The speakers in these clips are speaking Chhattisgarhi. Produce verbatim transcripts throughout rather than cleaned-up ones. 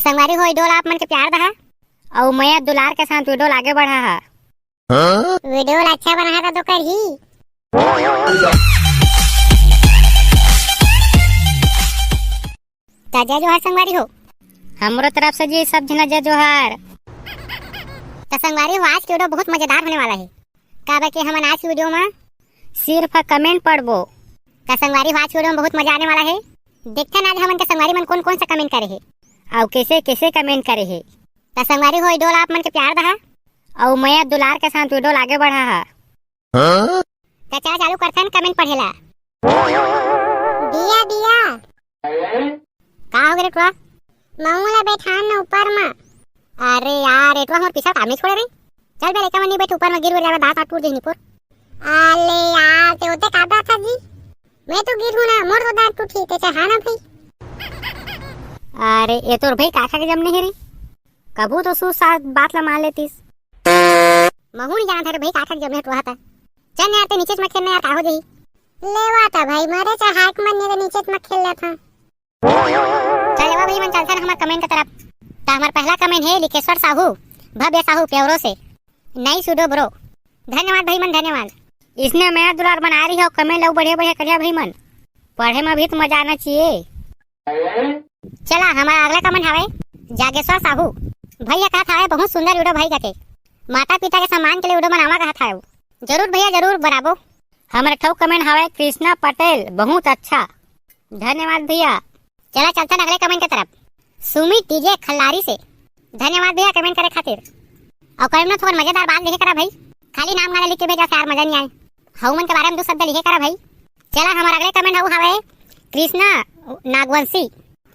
संगवारी हो, video ला आप मन के प्यार दहा अउ मया दुलार के साथ video ला आगे बढ़ा हा। Video ला अच्छा बना हा तो करही। त जय जोहार संगवारी हो। हमरो तरफ से जी सब झना जय जोहार। त संगवारी हो, आज के video बहुत मजेदार होने वाला है। काबर के हमन आज के video में सिर्फ comment पढ़बो। त संगवारी हो, आज के video में बहुत मजा आने वाला है। देखथन आज हमन के संगवारी मन कौन कौन सा comment करे है अउ कैसे कैसे comment करे है। त संगवारी हो, video ला आप मन के प्यार दहा अउ मया दुलार के साथ video ला आगे बढ़ा हा। त चला चालू करथन comment पढ़े ला। दिया, दिया। का हो गे रे टुआ? महूं ला बैठान न ऊपर म। अरे यार, ए टुआ हमर पीछा काम नहीं छोड़े रे। चल बे लइका मन, नहीं बैठ ऊपर म, गिर गिर जाबे, दांत वांत टूट जही निपोर। अले यार, ते ओते का बात है जी? मैं तो गिर हूं ना, मोर तो दांत टूटही, ते चाहा ना भाई। अरे, ये तोर भाई काका के जम नहीं रे। कभू तो सु साथ बात ला मान लेतिस। महूं नहीं जानत हरे भाई, काका के जमे टुआ था। चल यार, ते नीचे म खेलना यार, का हो जाही? लेवा ता भाई, मरे चाहे हाक मन, नहीं तो नीचे म खेल लेत हां। चल लेवा भाई मन, चलथन हमर comment के तरफ। त हमर पहला comment है लिखेश्वर साहू, भव्य साहू प्योरो से। Nice video bro। धन्यवाद भाई मन, धन्यवाद। इसने मया दुलार बना रही हो, comment ला बढ़िया बढ़िया करिया भाई मन। पढ़े में भी तो मजा आना चाहिए। चला, हमारा अगला comment हवे जागेश्वर साहू। भैया कहत हवे, "बहुत सुंदर video भाई," कथे। माता पिता के सम्मान के लिए video बनावा कहत हवे। जरूर भैया, जरूर बनाबो। हमर ठो comment हवे कृष्णा पटेल, "बहुत अच्छा।" धन्यवाद भैया। चला, चलथन अगले comment के तरफ। सुमित डीजे खल्लारी से। धन्यवाद भैया comment करे खातिर। अउ comment में थोड़ा मजेदार बात लिखे करा भाई। खाली नाम गाना लिख के भेजा से यार, मजा नहीं आए। हऊ मन के बारे में दो शब्द लिखे करा भाई। चला, हमारा अगले comment हऊ हवे कृष्णा नागवंशी।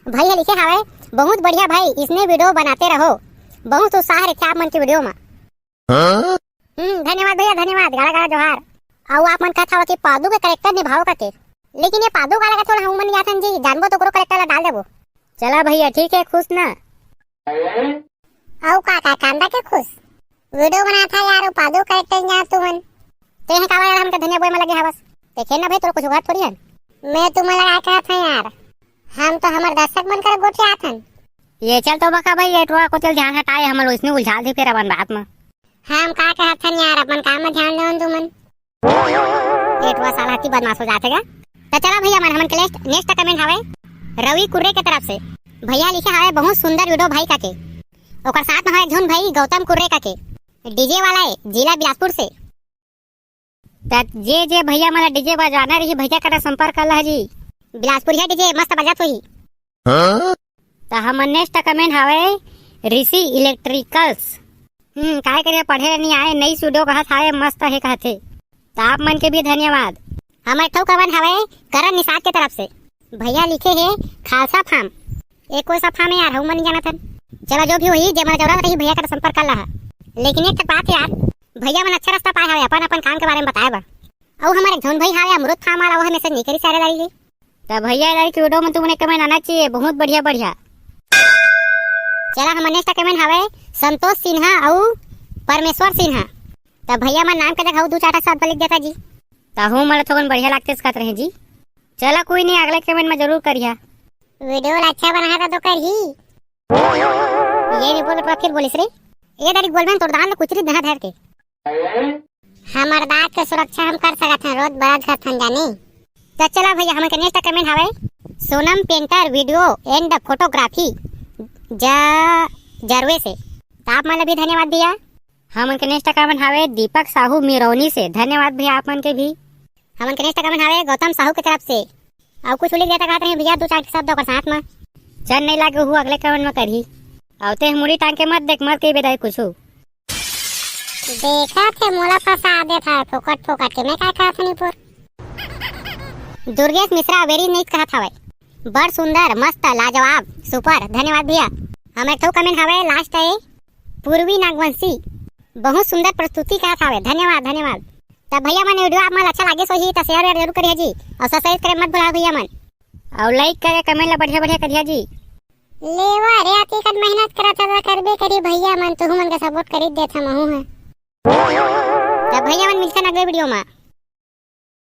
भाई ह लिखे हवे, "बहुत बढ़िया भाई, इसने video बनाते रहो।" बहुत उत्साह रखे आप मन के video में। हम्म, धन्यवाद भैया, धन्यवाद, गाड़ा गाड़ा जोहार। अउ आप मन कहत हवा कि पादू के character निभाओ करके, लेकिन ये पादू काला का थोड़ा हम मन जाथन जी, जानबो तो ओकरो character ला डाल देबो। चला भैया, ठीक है, खुश ना? अउ का का कांदा के खुश? Video बनात हा यार, वो पादू character जा तुमन। ते हे कावा यार हमके धनिया बोए में लगे हवस। देखे ना भाई, तोर कुछ उगात थोड़ी हन। मैं तुमन लगा कहत हन यार, हम तो हमर दर्शक मन कर गोठियात हन। ये चल तो बका भाई, ये टुआ को चल ध्यान हटाए, हमन इसने उलझाल दे फिर अपन बात में। हम का कहत हन यार, अपन काम में ध्यान देवन तुमन। ये टुआ साला हती बदमाश हो जाथे गा। त चला भैया मन, हमन के next, next comment हवे रवि कुर्रे के तरफ से। भैया लिखे हवे, "बहुत सुंदर video भाई" काके। ओकर साथ में हवे झुन भाई गौतम कुर्रे काके, डीजे वाला है, जिला बिलासपुर से। त जे जे भैया मन ला डीजे बजाना रही, भैया करा संपर्क कर ला जी। बिलासपुर है डीजे मस्त बजात होही। त हमर next comment हवे ऋषि इलेक्ट्रिकल्स। हम्म, काय करे पढ़े नहीं आए, नई studio कहत हावे, मस्त हे कहथे। त आप मन के भी धन्यवाद। हमर ठो comment हवे करण निषाद के तरफ से। भैया लिखे हे खालसा फार्म। ए कोई सा फार्म है यार, हम मन जानत हन। चला जो भी होही, जे मन जरूरत रही भैया कर संपर्क कर ला। लेकिन एक ठक बात यार, भैया मन अच्छा रास्ता पाए हवे अपन अपन काम के बारे में बताए बर। अउ हमर एक झन भाई हवे अमरूद फार्म वाला, वो हमेशा नहीं करी सारे लारी ले। त भैया, इधर की video में तुमने comment आना चाहिए, बहुत बढ़िया, बढ़िया। चला, हमर next comment हवे संतोष सिन्हा अउ परमेश्वर सिन्हा। त भैया, मन नाम के जगह दू चार ठा शब्द लिख देता जी। त हूँ, मोला थोकन बढ़िया लागते सकत रहे जी। चला, कोई नहीं, अगले comment में जरूर करिया। Video ला अच्छा बना था तो करही। ये नहीं बोल, फिर बोलिस रे। ये दारी बोल में तोर दान कुचरी दहा धर के। हमर दांत के सुरक्षा हम कर सकत हन, रोज brush करथन जानी। त चला भैया, हमन के next comment हवे Sonam painter video and photography ज-, जरवे से। त आप मन ला भी धन्यवाद भैया। हमन के next comment हवे दीपक साहू मिरौनी से। धन्यवाद भैया आप मन के भी। हमन के next comment हवे गौतम साहू के तरफ से। अउ कुछ लिख देता कहत रहे भैया, दू चार शब्द ओकर साथ में। चल नहीं लागे हूँ, अगले comment में करही। अउ ते मुड़ी टांग के मत देख, मत कही बेदाई कुछ। देखा थे मोला फंसा देत है फोकट फोकट के, मैं काय कहत हनी पोर। दुर्गेश मिश्रा very nice कहत हवय, बड़ सुंदर, मस्त, लाजवाब, super, धन्यवाद भैया। हमर एक ठो comment हवय last है पूर्वी नागवंशी, बहुत सुंदर प्रस्तुति कहत हवय, धन्यवाद धन्यवाद। तब भैया मन video आप मन अच्छा लागे सोही त share वेयर जरूर करिए जी, और subscribe करे मत भुला भैया मन, और like करे comment ला बढ़िया बढ़िया करिए जी। लेवा रे, अतिकन मेहनत करत हवा, करबे करी भैया मन, तुहू मन के support करी देत हम, महू है। तब भैया मन मिलथन अगले video में।